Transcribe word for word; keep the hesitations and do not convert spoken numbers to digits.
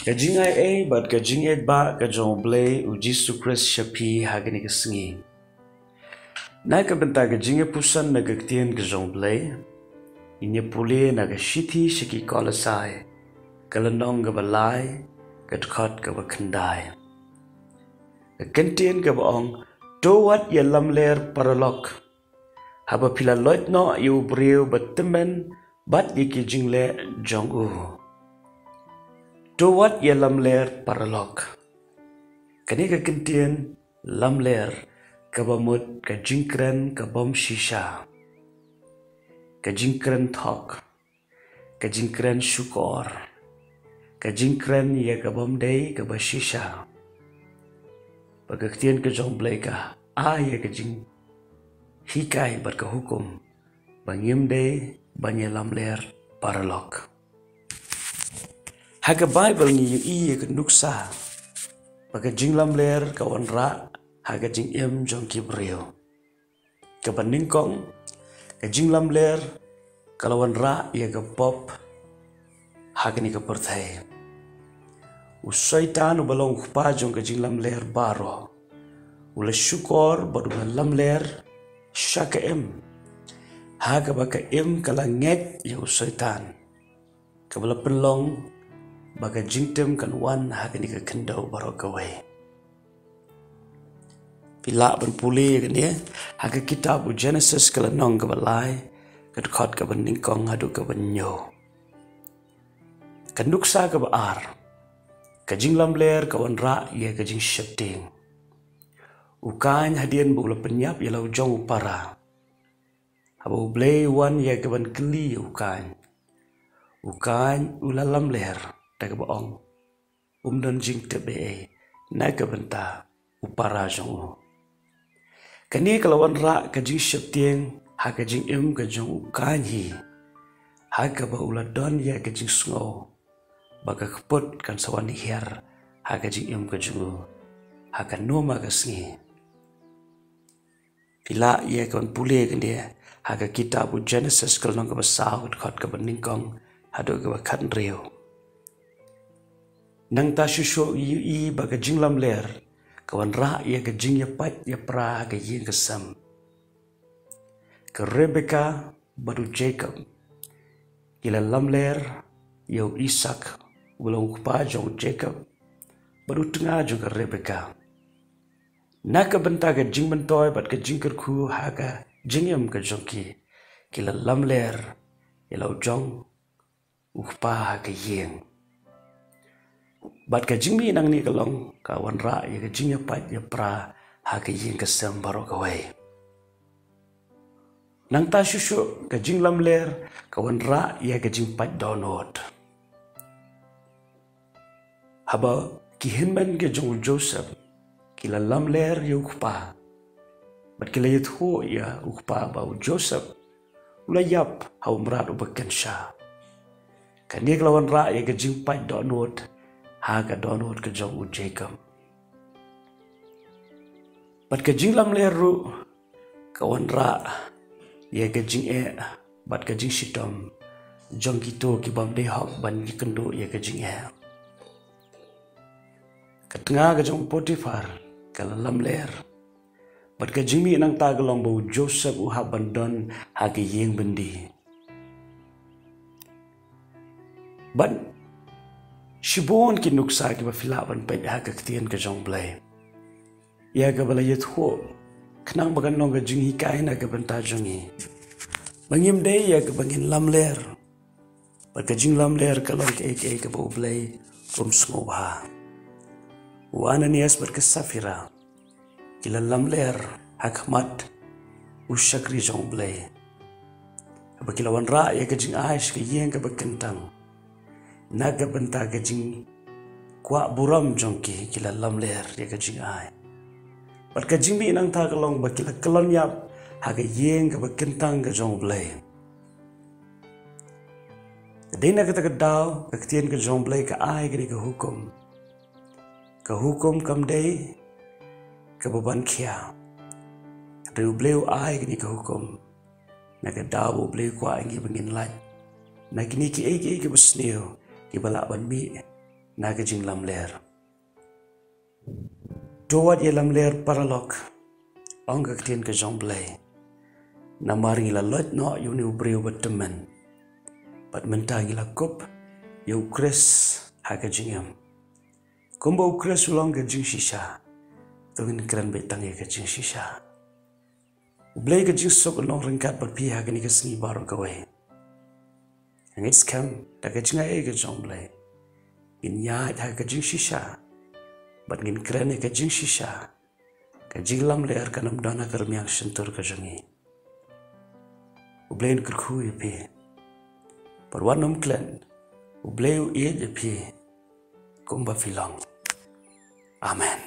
Ka jingai ei bad ka jingïeit ba ka jong U Blei U Jisu Khrist sha phi ha kane ka sngi. Na ka bynta ka jingïapuson na ka ktien ka jong U Blei, ngin ïa pule na ka shithi sha ki Kolosai, ka lynnong kaba lai, ka dkhot kaba khyndai. Ka kyntien kaba ong, to wat ïalamler paralok, haba phi la loit noh ïa u briew ba tymmen bad ïa ki jingleh jong u. To wat ïalamler paralok. Kane ka kyntien lamler kaba mut ka jingkren ka bym shisha, ka jingkren thok, ka jingkren shukor, ka jingkren ïa ka bym dei kaba shisha. Ba ka ktien ka jong U Blei ka ai ïa ka jinghikai bad ka hukum ba ngim dei ban ïalamler paralok. Ha ka Baibl ngi ïohi ïa ka nuksa ba ka jinglamler ka wanrah ha ka jingim jong ki briew. Kaba nyngkong, ka jinglamler ka la wanrah ïa ka pop ha kane ka pyrthei. U Soitan uba long u kpa jong ka jinglamler baroh, u la shukor bad u la lamler sha ka im, ha kaba ka im ka la ngeit ïa u Soitan, kaba la pynlong ba ka jingtim kan wan ha kane ka khyndew baroh kawei. Phi lah ban pule ïa kane ha ka kitab u Genesis ka lynnong kaba lai, ka dkhot kaba nyngkong haduh kaba hynñiew. Ka nuksa kaba ar, ka jinglamler ka wanrah ïa ka jingsheptieng. U Kain, hadien ba u la pynïap ïa la u jong u para, haba U Blei u wan ïa ka ban kylli ïa u Kain, u Kain u la lamler da kaba ong um don jingtip ei ei na ka bynta u para jong u. Kane ka la wanrah ka jingsheptieng ha ka jingim ka jong u Kain hi, ha kaba u la don ïa ka jingsngew ba ka kput kan sa wan hiar ha ka jingim ka jong u ha kano ma ka sngi. Phi lah ïa ka ban pule kane ha ka kitab u Genesis ka lynnong kaba saw, ka dkhot kaba nyngkong haduh kaba khathynriew. Nangta shuh shuh ngi ïohi ba ka jinglamler ka wanrah ïa ka jingïapait ïapra ha ka ïing ka sem. Ka Rebecca bad u Jacob ki la lamler ïa u Isaak, uba long u kpa jong u Jacob bad u tnga jong ka Rebecca. Na ka bynta ka jingmyntoi bad ka jingkyrkhu ha ka jingim ka jong ki, ki la lamler ïa la u jong u kpa ha ka ïing. Bad ka jingmih nangne ka long ka wanrah ïa ka jingïapait ïapra ha ka ïing ka sem baroh kawei. Nangta shuh shuh ka jinglamler ka wanrah ïa ka jingpait dohnud. Haba ki hynmen ki jong u Joseph ki la lamler ïa u kpa bad ki la ïathuh ïa u kpa ba u Joseph u la ïap ha u mrad uba kynsha, kane ka la wanrah ïa ka jingpait dohnud ha ka dohnud ka jong u Jacob. Bad ka jinglamler ruh ka wanrah ïa ka jingeh bad ka jingshitom jong kito ki bym dei hok ban ïakynduh ïa ka jingeh. Ka tnga ka jong u Potiphar ka la lamler. Bad ka jingmih nangta ka long ba u Joseph u hap ban don ha ka ïing byndi. Bad shibun ki nuksa kiba phi lah ban peit ha ka ktien ka jong u Blei, ïa kaba la ïathuh khnang ba kan long ka jinghikai na ka bynta jong ngi ba ngim dei ïa kaba ngin lamler. Bad ka jinglamler ka long kaei kaei kaba u Blei um sngewbha. U Ananias bad ka Saphira ki la lamler ha khmat u shakri jong u Blei, haba ki la wanrah ïa ka jingai sha ka ïing kaba kyntang. Na ka bynta ka jingkwah burom jong ki, ki la lamler ïa ka jingai. Bad ka jingmih nangta ka long ba ki la kyllon ïap ha ka ïing kaba kyntang ka jong u Blei. Dei na kata ka daw ka ktien ka jong u Blei ka ai kane ka hukum. Ka hukum kam dei kaba ban khia. Hynrei u Blei u ai kane ka hukum na ka daw ba u Blei u kwah ïa ngi ba ngin lait na kine kiei kiei kiba sniew kiba lah ban mih na ka jinglamler. To wat ïalamler paralok, ong ka ktien ka jong U Blei. Namar ngi la loit noh ïa une u briew ba tymmen. Bad mynta ngi la kup ïa U Khrist ha ka jingim. Kumba U Khrist u long ka jingshisha, to ngin kren beit tang ïa ka jingshisha. U Blei ka jingsuk un long ryngkat bad phi ha kane ka sngi baroh kawei. Ngin skhem da ka jingai ka jong U Blei. Ngin ïaid ha ka jingshisha bad ngin kren ïa ka jingshisha. Ka jinglamler kan ym don ha ka rmiang shyntur ka jong ngi. U Blei un kyrkhu ïa phi. Bad wat nym klet, U Blei u ïeit ïa phi kumba phi long. Amen.